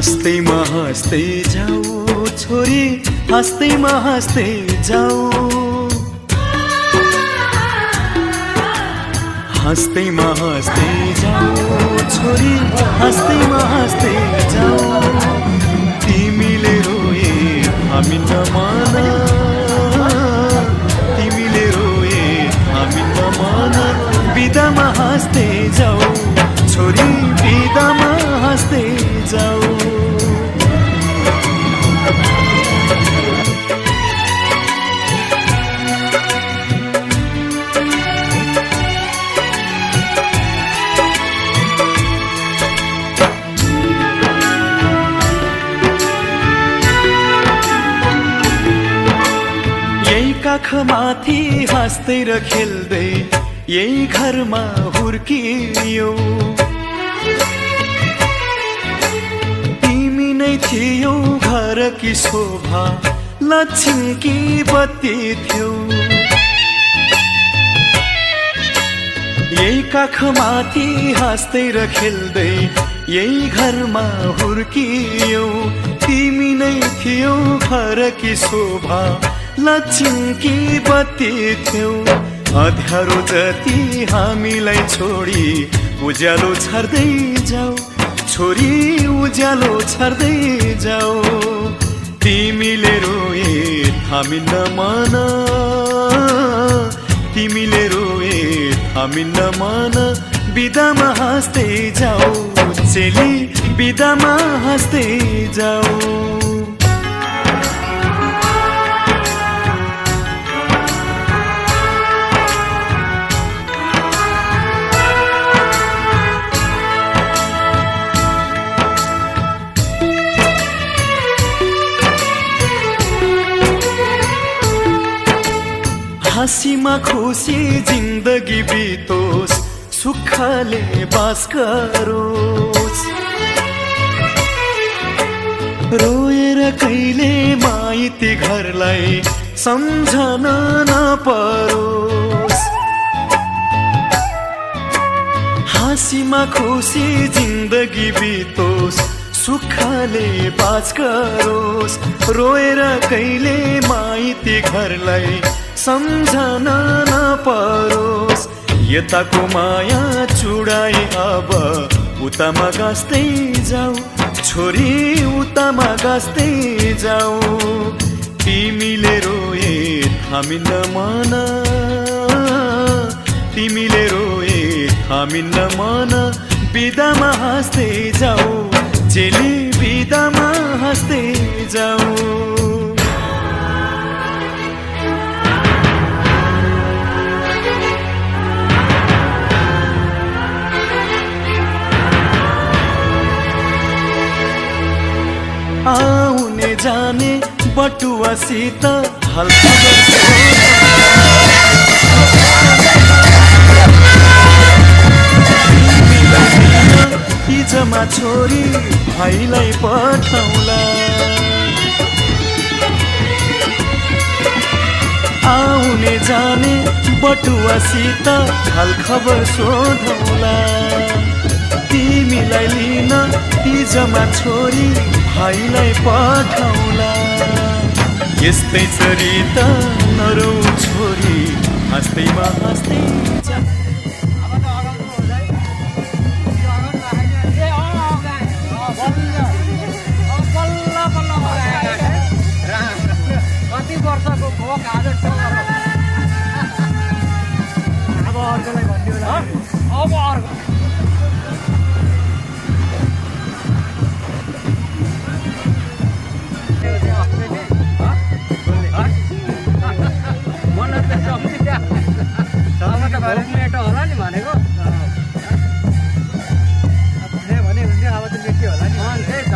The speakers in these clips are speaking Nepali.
हाँस्दै जाऊ छोरी, हाँस्दै जाऊ, हाँस्दै जाऊ छोरी, हाँस्दै जाऊ। तिमीले रोए हामी नमान, तिमीले रोए हामी नमान, बिदामा हाँस्दै जाऊ छोरी, बिदामा हाँस्दै जाऊ। काखमाथि हाँस्दै र खेल्दै यही घरमा हुर्कियौ, तिमी नै थियौ घरकी शोभा, लक्ष्मीकी बत्ती थियौ। यही काखमाथि हाँस्दै र खेल्दै यही घरमा हुर्कियौ, तिमी नै थियौ घरकी शोभा, लक्ष्मीकी बत्ती थियौ। अँध्यारो जति हामीलाई छोडी उज्यालो छर्दै जाऊ छोरी, उज्यालो छर्दै जाऊ। तिमीले रोए हामी नमान, तिमीले रोए हामी नमान, बिदामा हाँस्दै जाऊ चेली, बिदामा हाँस्दै जाऊ। हाँसीमा खुसी जिन्दगी बितोस्, सुखले बास गरोस्। रोएर कहिले माइती घरलाई सम्झन नपरोस्। हाँसीमा खुसी जिन्दगी बितोस्, सुखले बास गरोस्। रोएर कहिले माइती घरलाई सम्झन नपरोस्। यताको माया चुडाई अब उतामा गाँस्दै जाऊ छोरी, उतामा गाँस्दै जाऊ। तिमीले रोए हामी नमान, तिमीले रोए हामी नमान, बिदामा हाँस्दै जाऊ चेली, बिदामा हाँस्दै जाऊ। आउने जाने बटुवासित हालखबर हिजमा छोरी भाइलाई पठाउला। आउने जाने बटुवासित हालखबर सोधौला। तिमीलाई लिन हिजमा छोरी भाइलाई पठाउला। यस्तै चरिता नरौ छोरी, हाँस्दैमा हाँस्दै जा। कति वर्षको भोक आज अब अर्कोलाई भनिदियो, अब अर्को होला नि भनेको भने हुन्थ्यो, अब त मेटी होला नि। त्यही त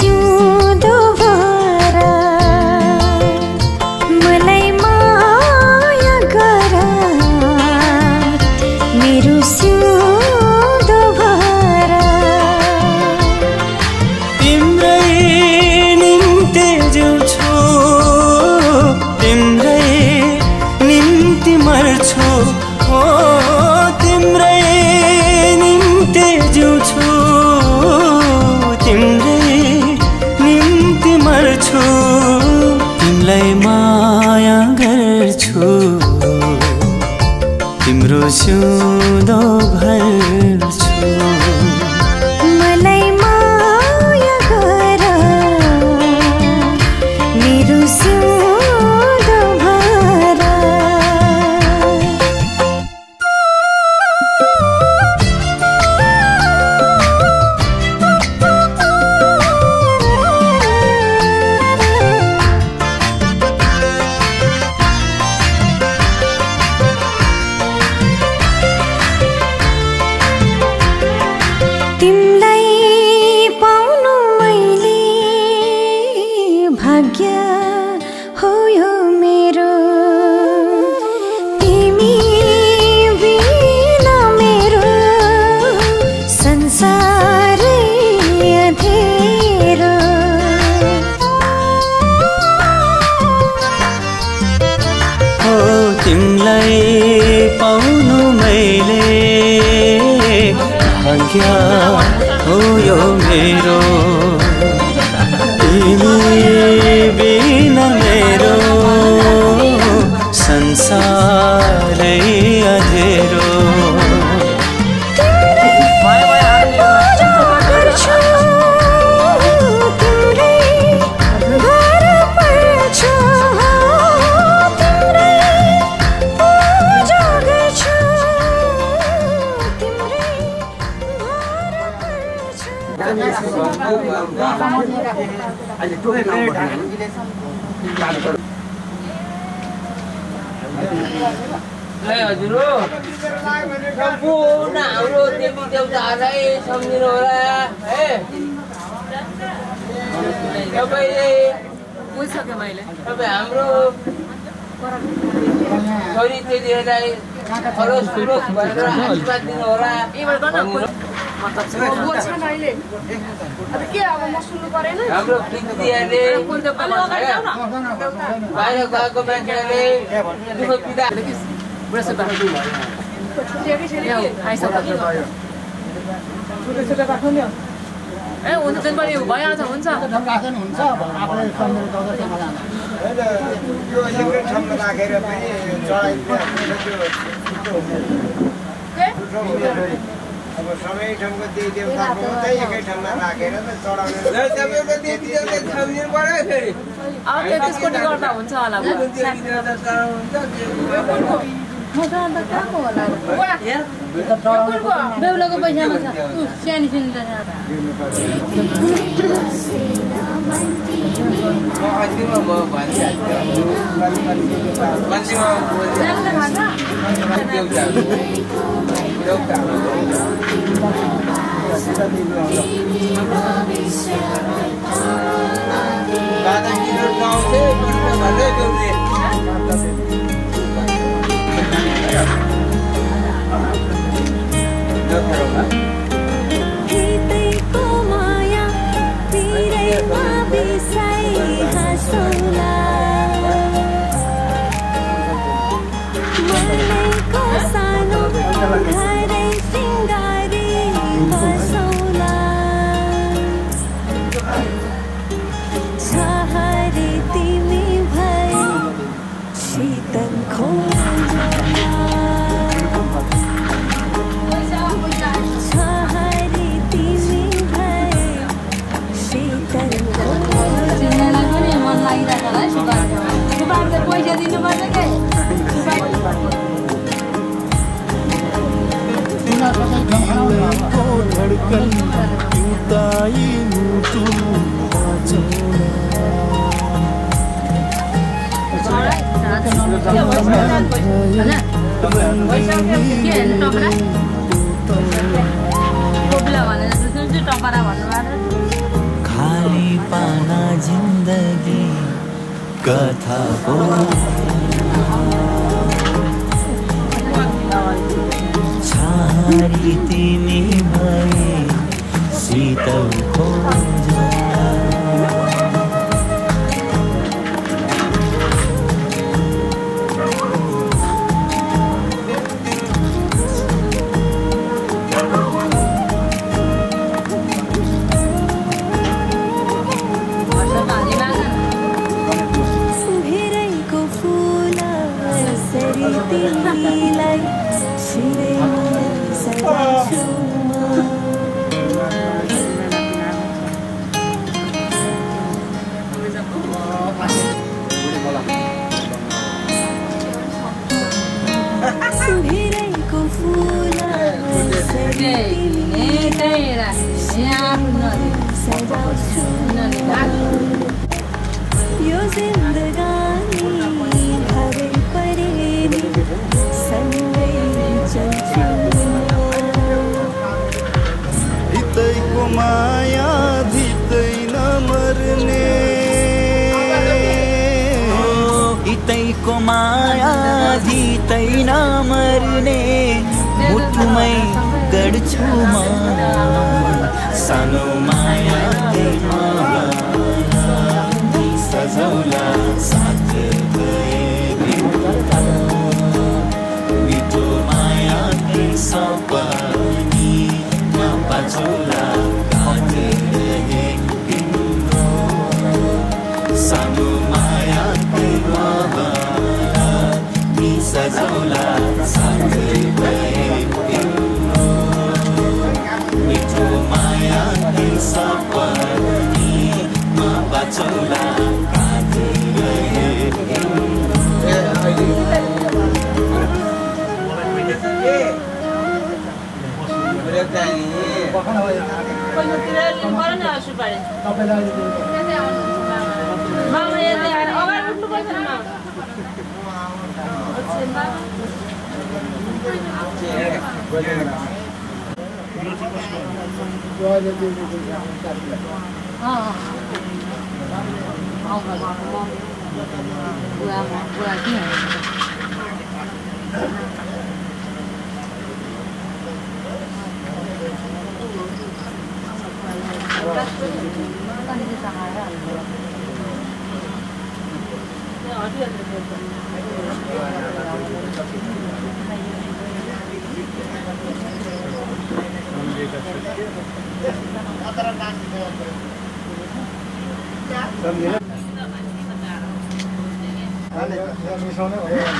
सिउँदो भएर मलाई माया गर मेरो सिउँदो भएर तिम्रै निम्ति जिउँछु तिम्रै निम्ति मर्छु ओ तिम्रै निम्ति जिउँछु तिम्रै निम्ति मर्छु तिमीलाई माया गर्छु तिम्रो सिउँदो भर्छु मलाई माया गर मेरो सिउँदो भएर तिमलाई पाउनु मैले भाग्य हो यो मेरो तिमी बिना मेरो संसारै अँधेरो हो तिमीलाई पाउनु मैले भाग्य हो यो मेरो तिमी बिना मेरो संसारै अँधेरो हजुर सम्पूर्ण हाम्रो देवी देवताहरूलाई सम्झिनु होला है तपाईँले बुझ्सक्यो मैले तपाईँ हाम्रो छोरी चेलीहरूलाई खरोस खुरोस भनेर आशीर्वाद दिनु होला हाम्रो पितृहरूले बाहिर गएको मान्छेहरूले दुःख पिता ए हुन्छ पनि भइहाल्छ हुन्छ अब सबै ठाउँको देवी देवताको चाहिँ एकै ठाउँमा राखेर त चढाउने तपाईँको देवी देवता सम्झिनु पर्यो फेरि अब त्यसकोटी गर्दा हुन्छ होला बेहुलाको पैसामा छ सानो हृदयको माया पिरैमा बिसाइ हाँसौला मनैको सानो घरै सिंगारी बसौला छहारी तिमी भई शीतल पैसा दिनुपर्छ के टपरा भन्नु खाली पाना जिन्दगी कथा हो छारी तिमी भए शीतल खोज भेरैको फुल यसरी तिमीलाई शिरमा सजाउँछु म। भेरैको फुल यसरी तिमीलाई शिरमा सजाउँछु म। यो जिन्दगानी हरै परेनी सँगै चल्छु धितैको माया धितै नमर्ने धितैको माया धितै नमर्ने मुटुमै गर्छु म सानो माया सजौला साथ गए मिठो माया सपनी नपाचौला काट रहे सानो माया सजौला साथ गए मिठो माया सपनी नपाचौला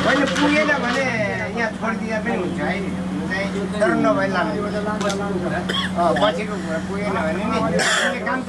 मैले पुगेन भने यहाँ छोडिदिँदा पनि हुन्छ है तर नभए लानु पछिको कुरा पुगेन भने नि काम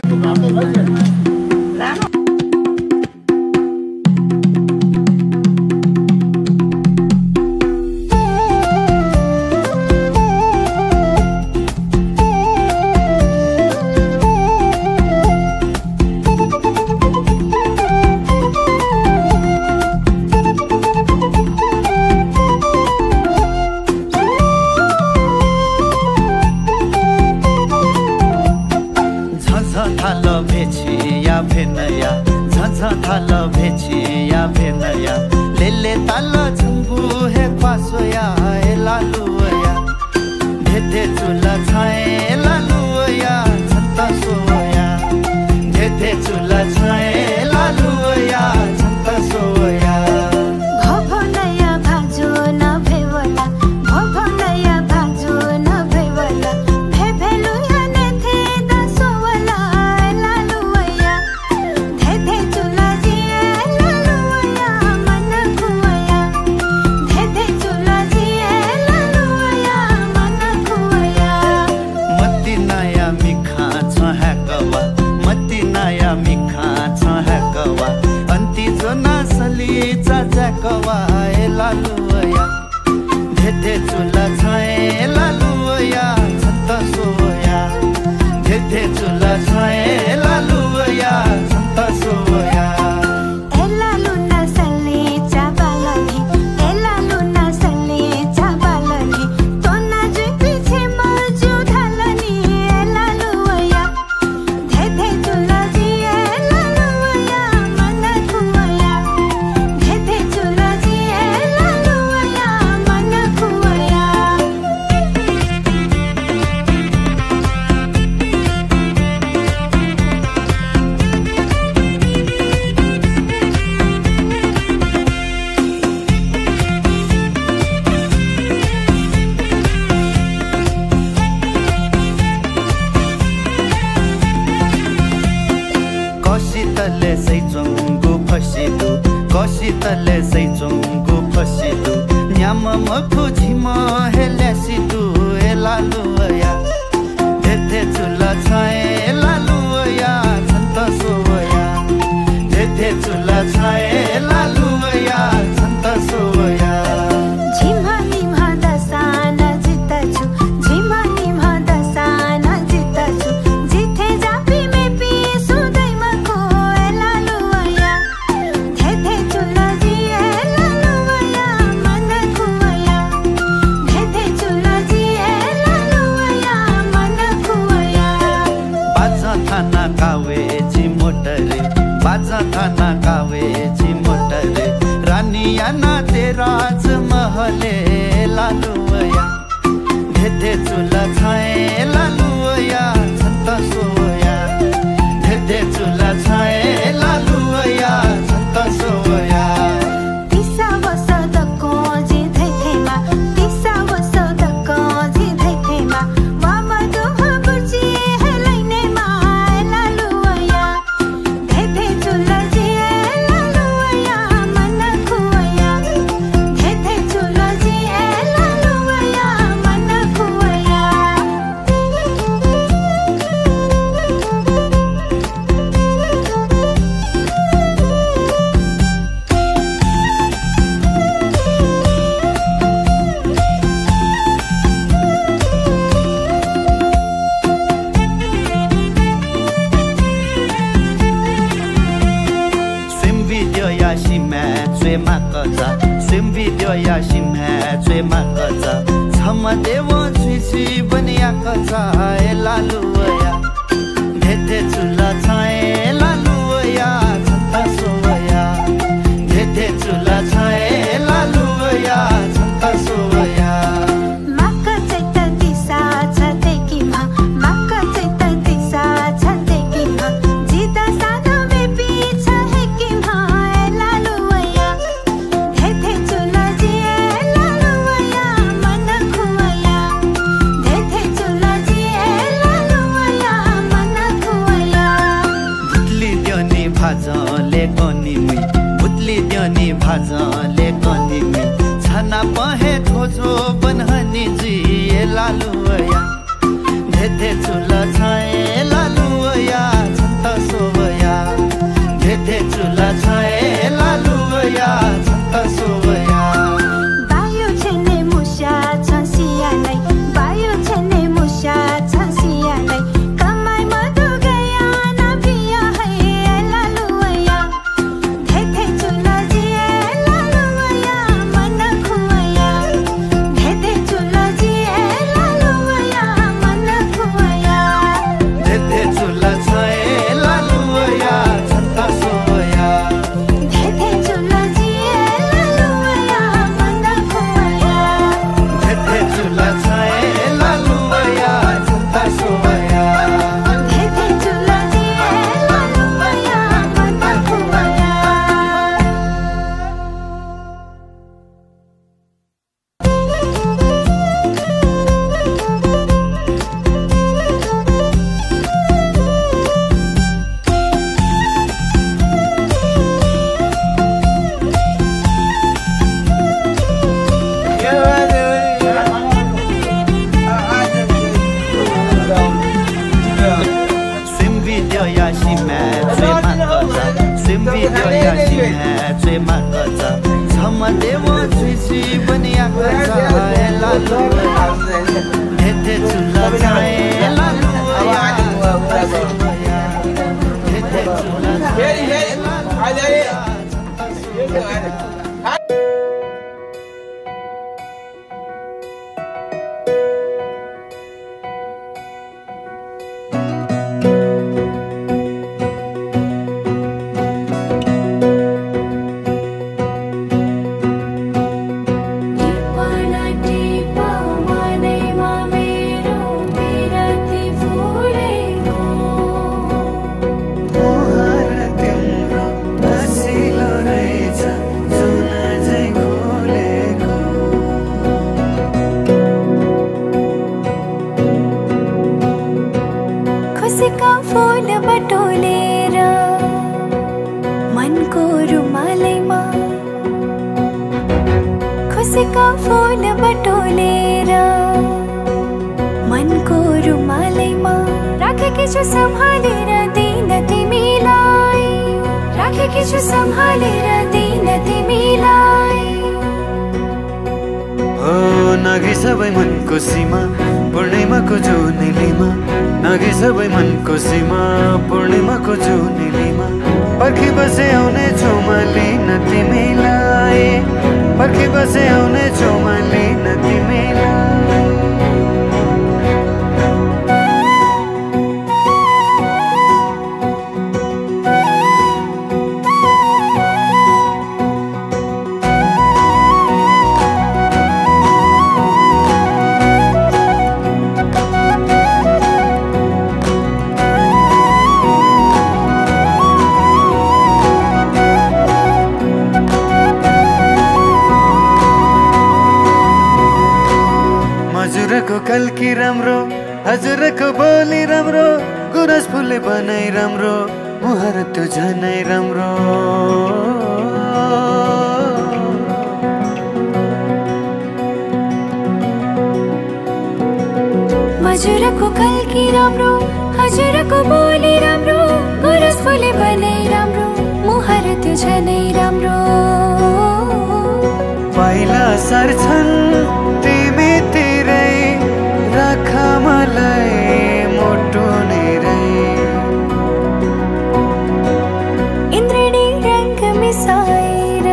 तले सैचोंगु फसिदु कसी तले सैचोंगु फसिदु न्याम मखु झिम हेलेसिदु एलालुया धेथे चुला छाए लालुया छन्त सोया धेथे चुला छाए लालुया छन्त सोया झिमा निमा दसान जितछु झिमा निमा दसान जितछु जिथे जापी मे पी सुदै मको एलालुया धेथे चुला जी एलालुया मन खुया धेथे चुला जी एलालुया मन खुया बाजा थाना कावे जी मोटरे बाजा थाना कावे जी मोटरे रानिया ना तेराज महले लालुया धेथे चुला छाए लालुया छन्त सोया धेथे चुला छाए लालुया छन्त सोया दिसा वसदको जी धैथेमा दिसा वसदको जी धैथेमा वामा दुहा बुर्ची हेलैने मा एलालुया धेथे चुला जी एलालुया मन खुया धेथे चुला जी एलालुया मन खुया Swim video ya shime zwe makaza Swim video ya shime zwe makaza Chama dewa zwi zwi bani akaza elaluya Dhete chula chae laluya Chanta soya Dhete chula chae laluya Chanta soya Maka chaita disa chate kima Maka chaita disa chate kima Jita sana me picha hai kima elaluya Dhethe chula ji elaluya man khuya Dhethe chula ji elaluya man khuya Butli dyani bhajale konimi Butli dyani bhajale konimi Chana pahe thojo banhani ji elaluya Dhethe chula chae laluya chanta soya Dhethe chula chae laluya chanta soya Bayo chene musha chansiya nai Bayo chene musha chansiya nai Kamai madu gaya na piya hai elaluya Dhethe chula ji elaluya man khuya Dhethe chula ji elaluya man khuya Dhethe chula chae laluya chanta soya Dhethe chula ji elaluya man khuya Dhethe chula chae laluya chanta soya Dhethe chula ji elaluya man khuya Swim video ya shime zwe makaza Swim video ya shime zwe makaza Chama dewa zwi zwi bani akaza elaluya Dhethe chula chae laluya chanta soya Dhethe chula chae laluya chanta soya टिपना टिपा मनैमा मेरो बिरती फुलेको मोहर तिम्रो बसिलो रहेछ खुसीका फूल बटोलेर मनको रुमालैमा राखेकी छु सम्हालेर दिन तिमीलाई, राखेकी छु सम्हालेर दिन तिमीलाई। ओ नागी सबै मनको सीमा पूर्णिमाको जुनेलीमा, नागी सबै मनको सीमा पूर्णिमाको जुनेलीमा पर्खी बसे आउने छु म लिन तिमीलाई, पर्खी बसे आउने छु म लिन तिमीलाई। हजुरको कल्की राम्रो, हजुरको बोली राम्रो, गुरस फुले बनाइ राम्रो, मुहार त्यो झनै राम्रो। हजुरको कल्की राम्रो, हजुरको बोली राम्रो, गुरस फुले बनाइ राम्रो, मुहार त्यो झनै राम्रो। पाइला सर्छन् तिमीतिरै राख मलाई मोटो नेरै। इन्द्रणी रंग मिसाएर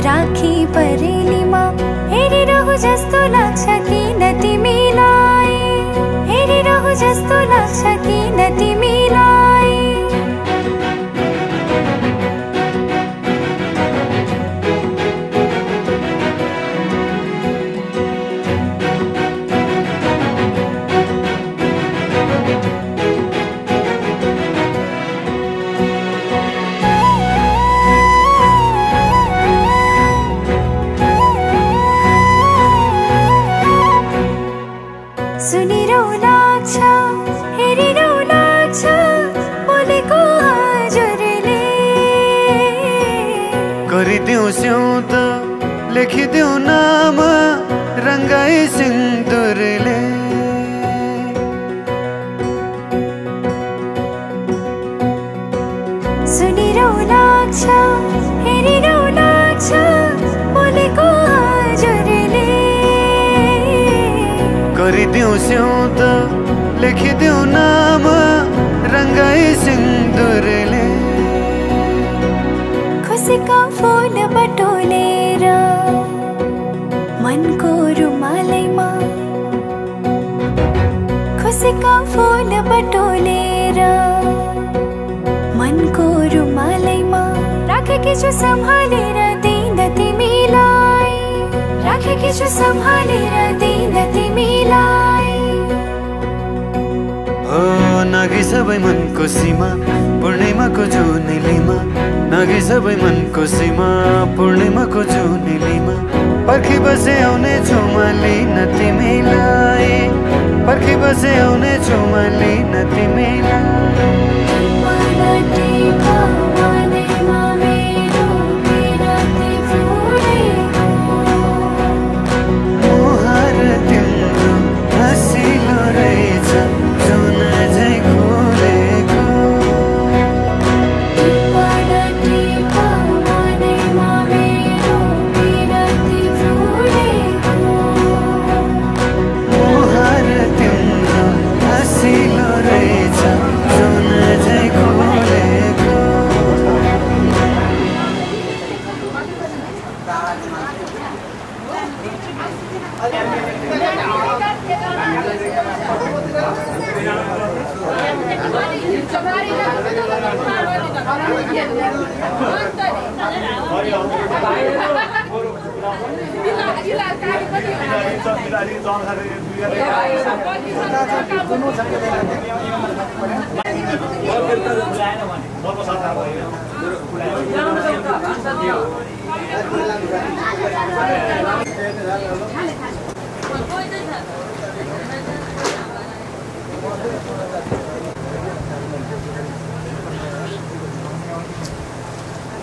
राखी परेलीमा हेरिरहु जस्तो लाग्छ किन तिमीलाई, हेरिरहु जस्तो लाग्छ किन तिमीलाई। सुनिरहु लाग्छ, हेरिरहु लाग्छ बोलेको हजुरले। गरिदेऊ स्याउँद लेखिदेऊ नाम रङ्गाई सिन्दुरले। सुनिरहु लाग्छ, हेरिरहु लाग्छ बोलेको हजुरले। गरिदेऊ स्याउँद लेखिदेऊ नाम रङ्गाई सिन्दुरले। खुसीका फूल बटोलेर मनको रुमालैमा, खुसीका फूल बटोलेर मनको रुमालैमा राखेकी छु सम्हालेर दिन तिमीलाई, राखेकी छु सम्हालेर दिन तिमीलाई। ओ नागी सबै मनको सीमा पूर्णिमाको जुनेलीमा, नागी सबै मनको सीमा पूर्णिमाको जुनेलीमा पर्खी बसे आउने छु म लिन तिमीलाई, पर्खी बसे आउने छु म लिन तिमीलाई। मुहार तिम्रो हँसिलो रहेछ जुन झै खोलेको। मुहार तिम्रो हँसिलो रहेछ जुन झै खोलेको।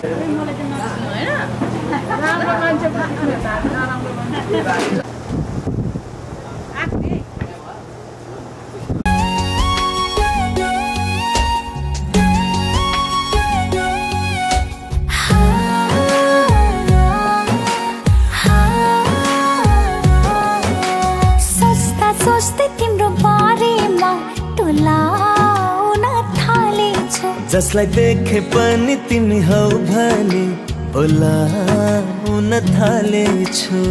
राम्रो मान्छे नराम्रो मान्छे सोच्दै तिम्रो बारेमा टोलाउन थालेछु जसलाई देखे पनि तिमी हौ भने बोलाउन थालेछु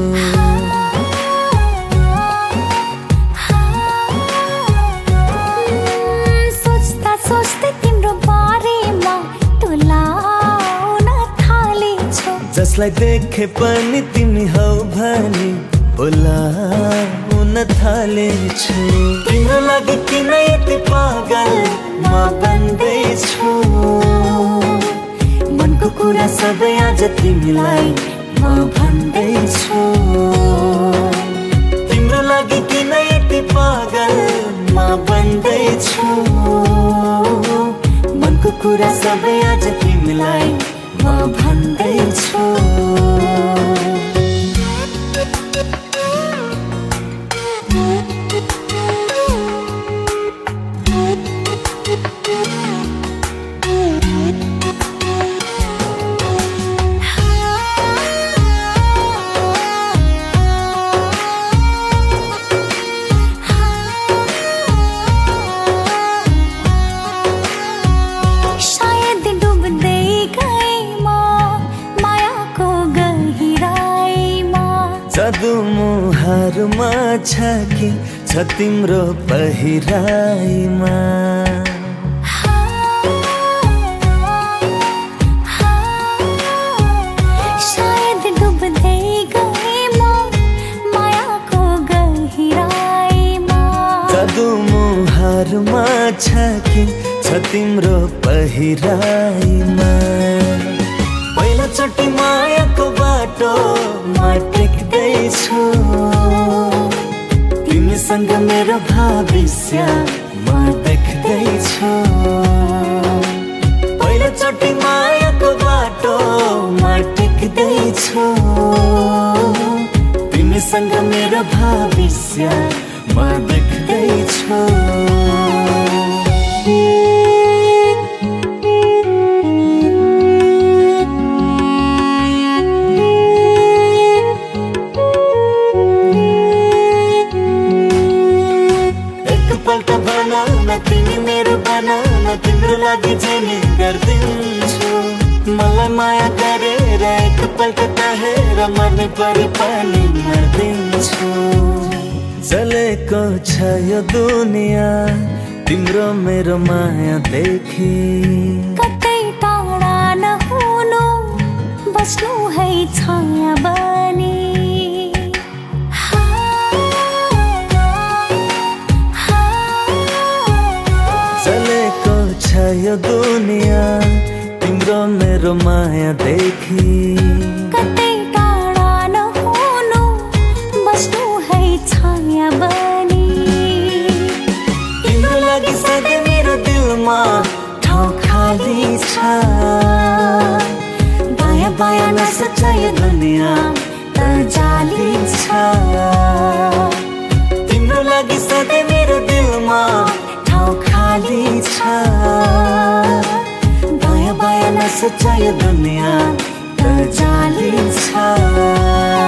सोच्दै तिम्रो बारेमा टोलाउन थालेछु जसलाई देखे पनि तिमी हौ भने बोलाउन थालेछु तिम्रो लागि किन यति पागल म बन्दैछु मनको कुरा सबै आज तिमीलाई म भन्दैछु तिम्रो लागि किन यति पागल म बन्दैछु मनको कुरा सबै आज तिमीलाई म भन्दैछु जादु मुहारमा छ कि छ तिम्रो पहिराइमा सायद डुब्दै गए म मायाको गहिराइमा जादु मुहारमा छ कि छ तिम्रो पहिराइमा पहिलोचोटि मायाको बाटो म टेक्दैछु तिमीसँग मेरो भविष्य म देख्दैछु पहिलोचोटि मायाको बाटो म टेक्दैछु तिमीसँग मेरो भविष्य म देख्दैछु तिमी मेरो बनाउन तिम्रो लागि जेनी गर्दिन्छु मलाई माया गरेर एकपल्ट कहेर मन परे पनि मर्दिन्छु जलेको छ यो दुनिया तिम्रो मेरो माया देखि कतै टाढा नहुनु बस्नु है छाया बनी यो दुनिया तिम्रो मेरो माया देखि कतै टाढा नहुनु बस्नु है छाया बनी तिम्रो लागि सधैँ मेरो दिलमा ठाउँ खाली छ दायाँ बायाँ नसोच यो दुनिया त जाली छ तिम्रो लागि सधैँ मेरो दिलमा ठाउँ खाली छ बायाँ बायाँ नसोच यो दुनिया त जाली छ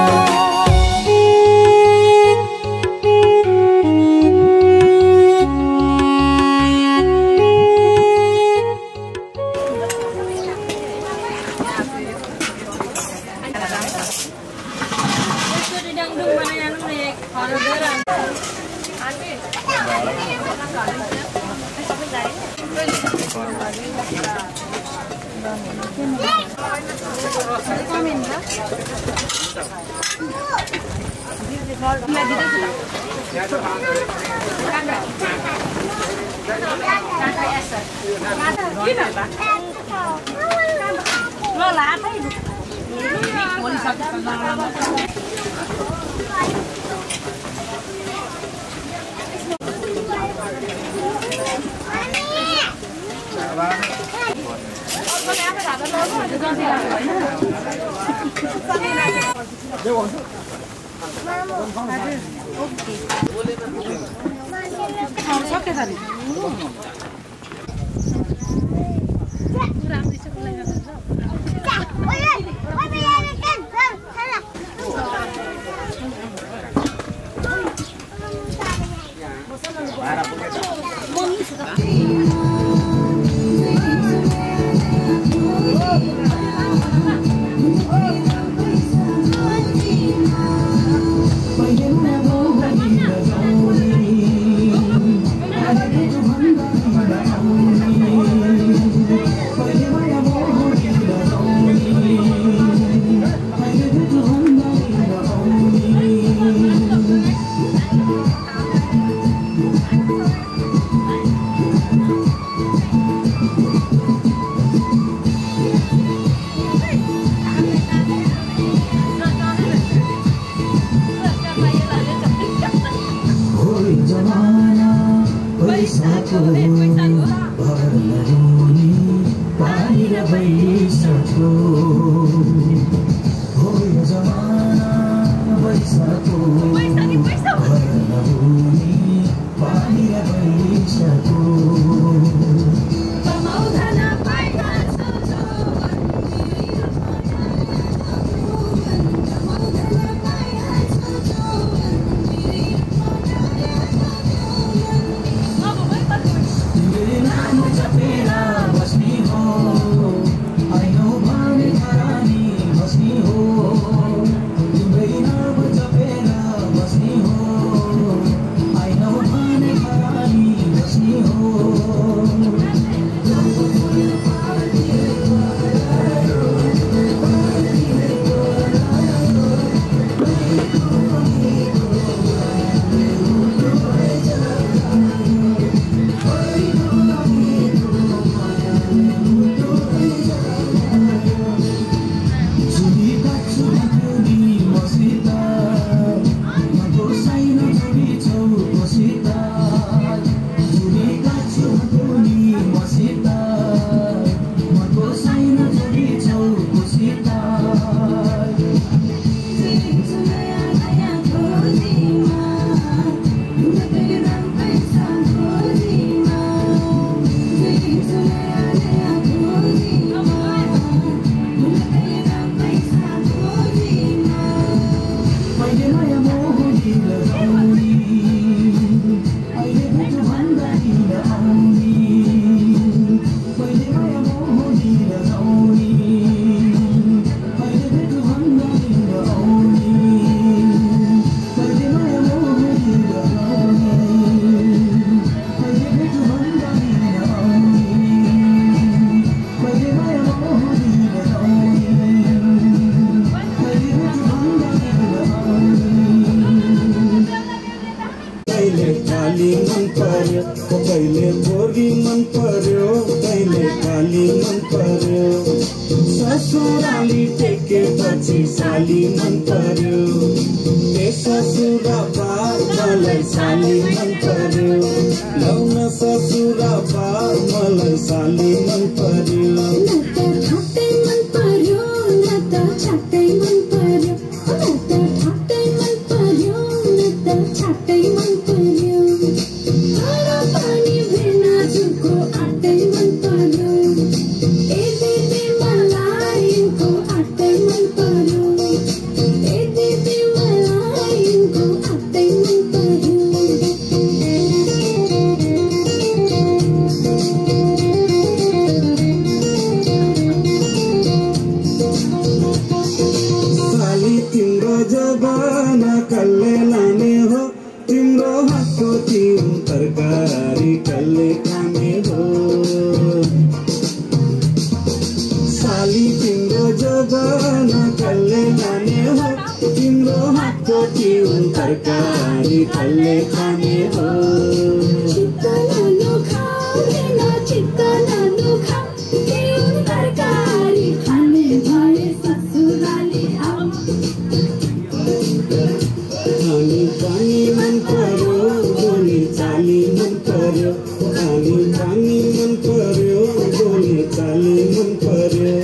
Kali man पर्यो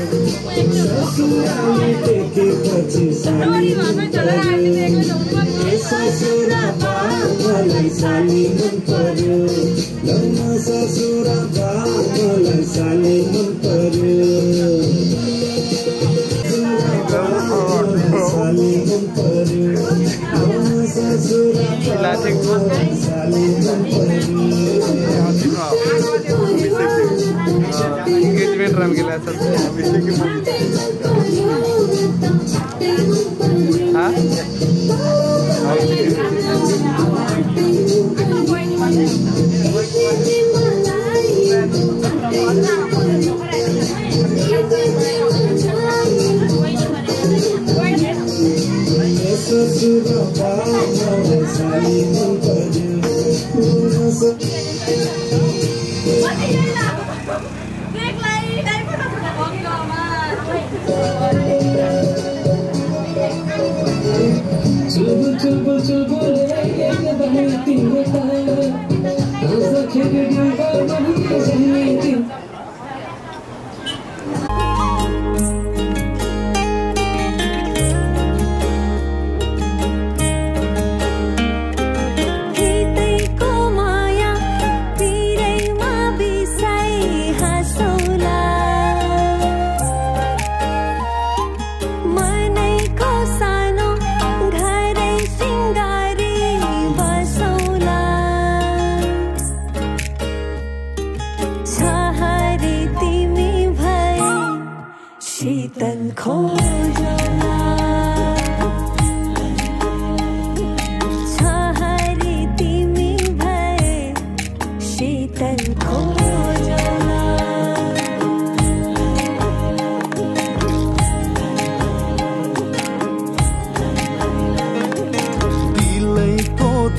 ससुराली देखेपछि साली मन पर्यो ससुरा बा मलाई साली मन पर्यो ससुरा बा मलाई साली मन पर्यो साली मन पर्यो ससुरा साली मन पर्यो एंगेजमेंट राम गेला सब हां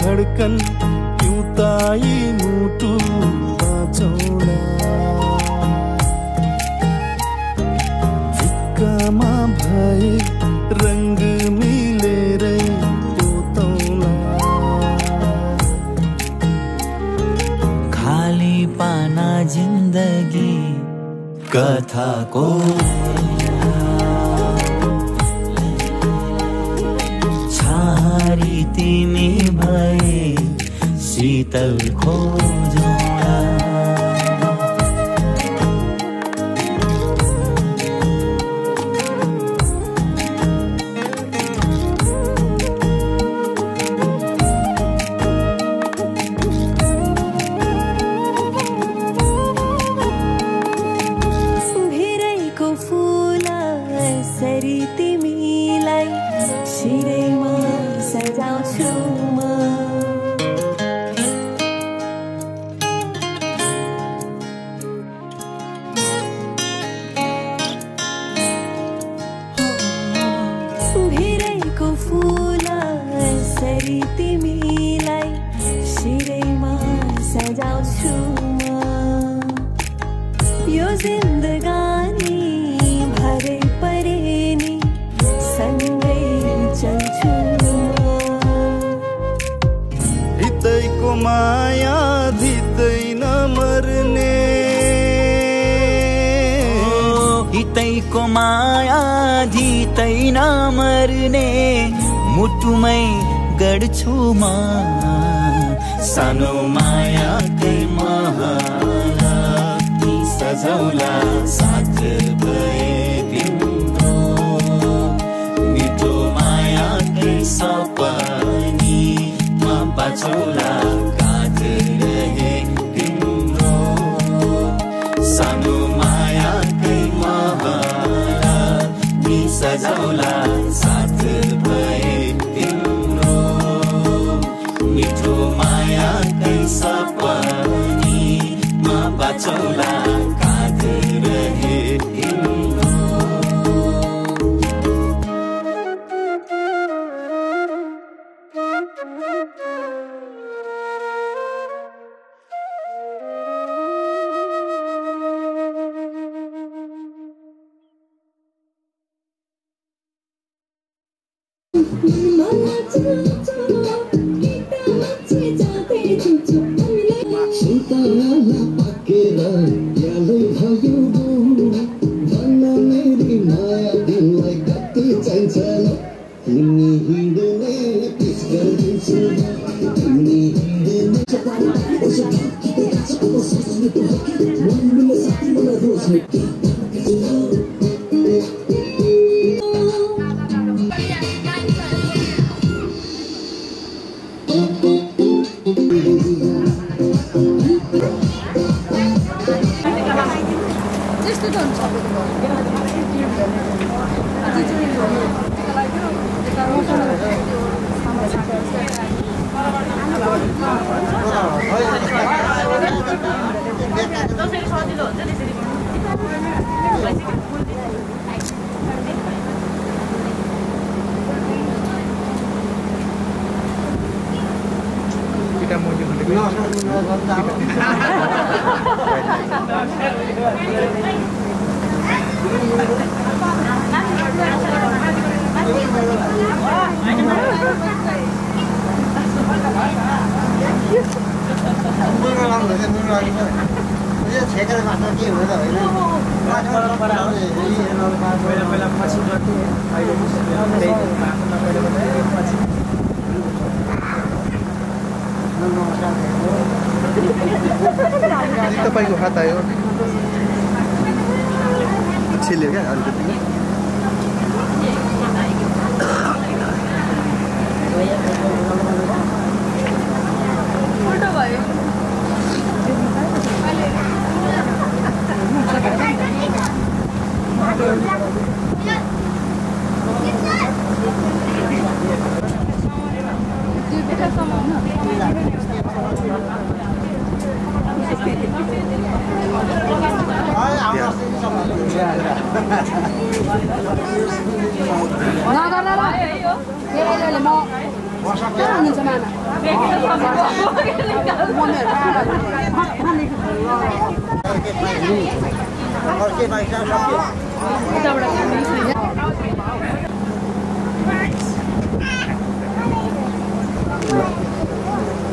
धड़कन क्यों ताई मुटु बाचौला झुक्कामा भए रंग मिलेरै पोतौला खाली पाना जिन्दगी कथाको छारी तिमी भए शीतल खोजौला भिरैको फूल सरी तिमीलाई शिरैमा सजाउँछु म भिरैको फूल सरी तिमीलाई शिरैमा सजाउँछु म यो जिन्दगानी भरै परे नि सँगै चल्छु हितैको माया धितै नमर्ने हितैको माया धितै नमर्ने मुटुमै गड्छु म सानो मायाकै माला ती सजौला साथ भए तिम्रो मिठो मायाकै सपनीमा बाचौला काँध रहे तिम्रो सानो मायाकै माला ती सजौला साथ भए तिम्रो मिठो मायाकै सपनीमा बाचौला काँध रहे तिम्रो शीतला पाकेर यालै भयो तपाईको हात आयो छिल्यो क्या अलिकति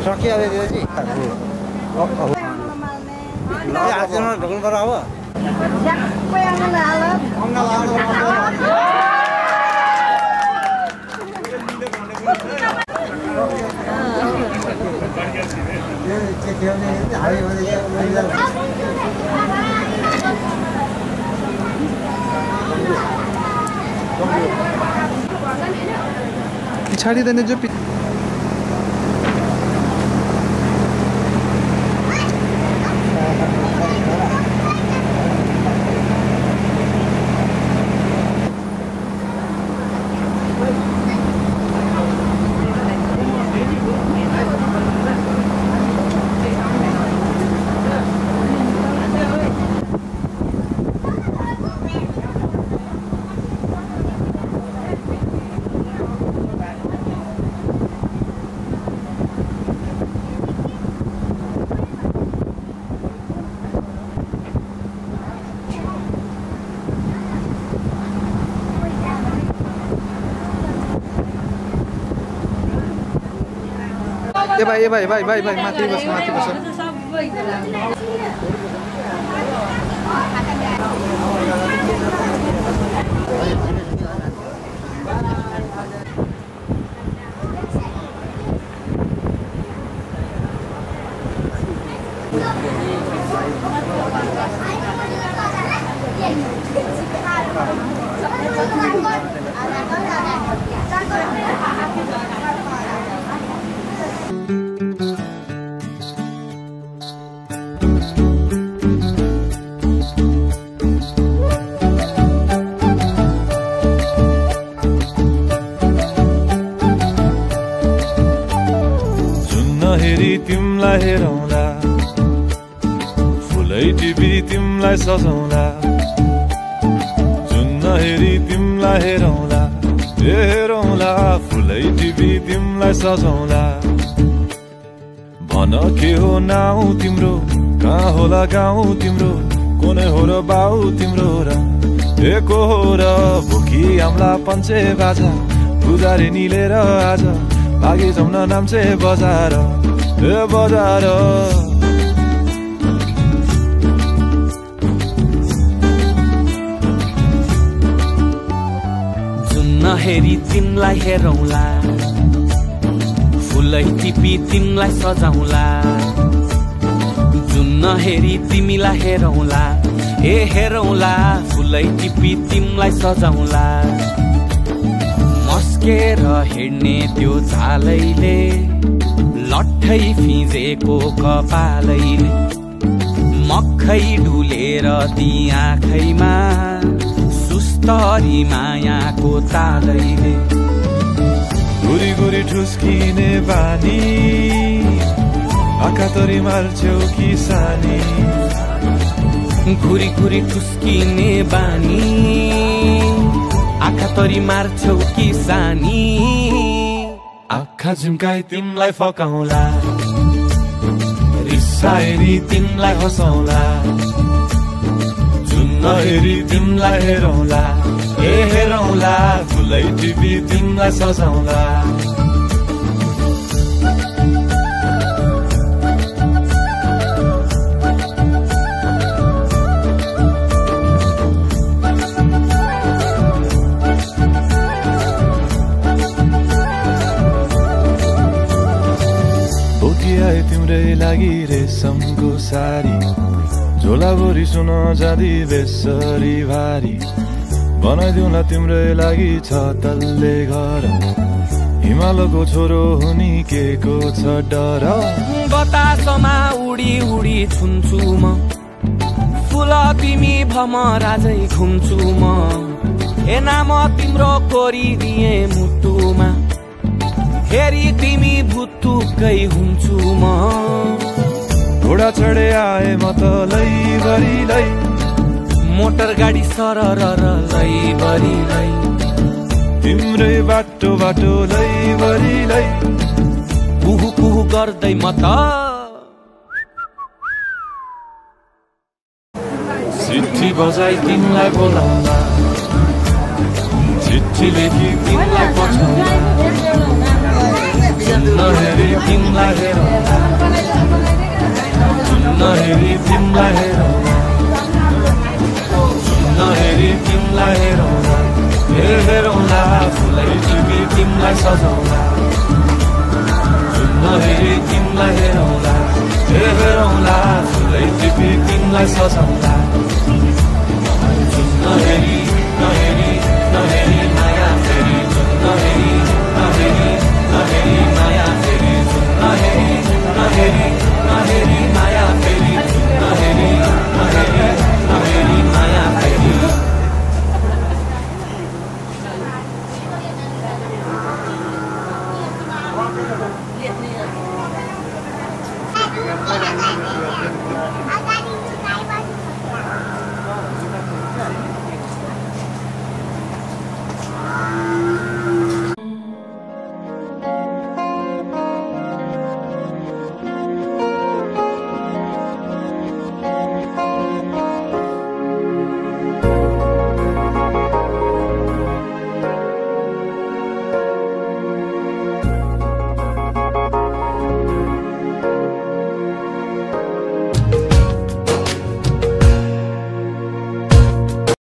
सकियो अरे दिदी आजमा ढोक्नु पर्यो अब झ्याक्कै आउँदैन पछाडि देने जो ए भाइ माथि बस हेरी तिमलाई हेरौँला फुलै टिपी तिमलाई सजाउँला जुन नहेरी तिमलाई हेरौँला ए हेरौँला फुलै टिपी तिमलाई सजाउँला भन के हो नाउ तिम्रो कहाँ होला गाउँ तिम्रो कोने हो र बाउ तिम्रो र ए को हो र भोकी आम्ला पञ्चे बाजा पुजारी निलेर आज भागी जाउन नाम्चे बजार ए बजार जुन नहेरी तिमलाई हेरौँला फुलै टिपी तिमलाई सजाउँला जुन नहेरी तिमीलाई हेरौँला ए हेरौँला फुलै टिपी तिमलाई सजाउँला मस्केर हिँड्ने त्यो चालैले लट्ठै फिजेको कपालैले मक्खै डुलेर ती आँखैमा सुस्तरी मायाको तालैले गुरी गुरी ठुस्किने बानी आँखातरी मार्छौ कि सानी घुरी घुरी ठुस्किने बानी आँखातरी मार्छौ कि सानी आँखा झुम्काई तिमलाई फकाउला रिसाएरी तिमलाई हँसाउला जुन्न हेरी तिमलाई हेरौला ए हेरौला फुलै टिपी तिमलाई सजाउला तिम्रै लागि रेशमको सारी झोलाभरि सुन जाँदी बेसरी भारी बनाइदिउँला तिम्रै लागि छ तल्ले घर हिमालको छोरो हुनी के को छ डर बतासमा उडी उडी छुन्छु म फुल तिमी भमराजै घुम्छु म ए नाम तिम्रो कोरिदिए मुटुमा हेरी तिमी भुत्तुकै हुन्छु म घोडा चढे आए म त लैभरि लै मोटर गाडी सरर लैभरि लै तिम्रै बाटो बाटो लैभरि लै कुहु कुहु गर्दै म त चिठी बजाई तिमीलाई बोलाउँला चिठी लेखी तिमीलाई पठाउँला नहेरी तिमलाई हेरौला नहेरी तिमलाई हेरौला नहेरी तिमलाई हेरौला हेरौला फुलै टिपी तिमलाई सजाउला नहेरी तिमलाई हेरौला हेरौला फुलै टिपी तिमलाई सजाउला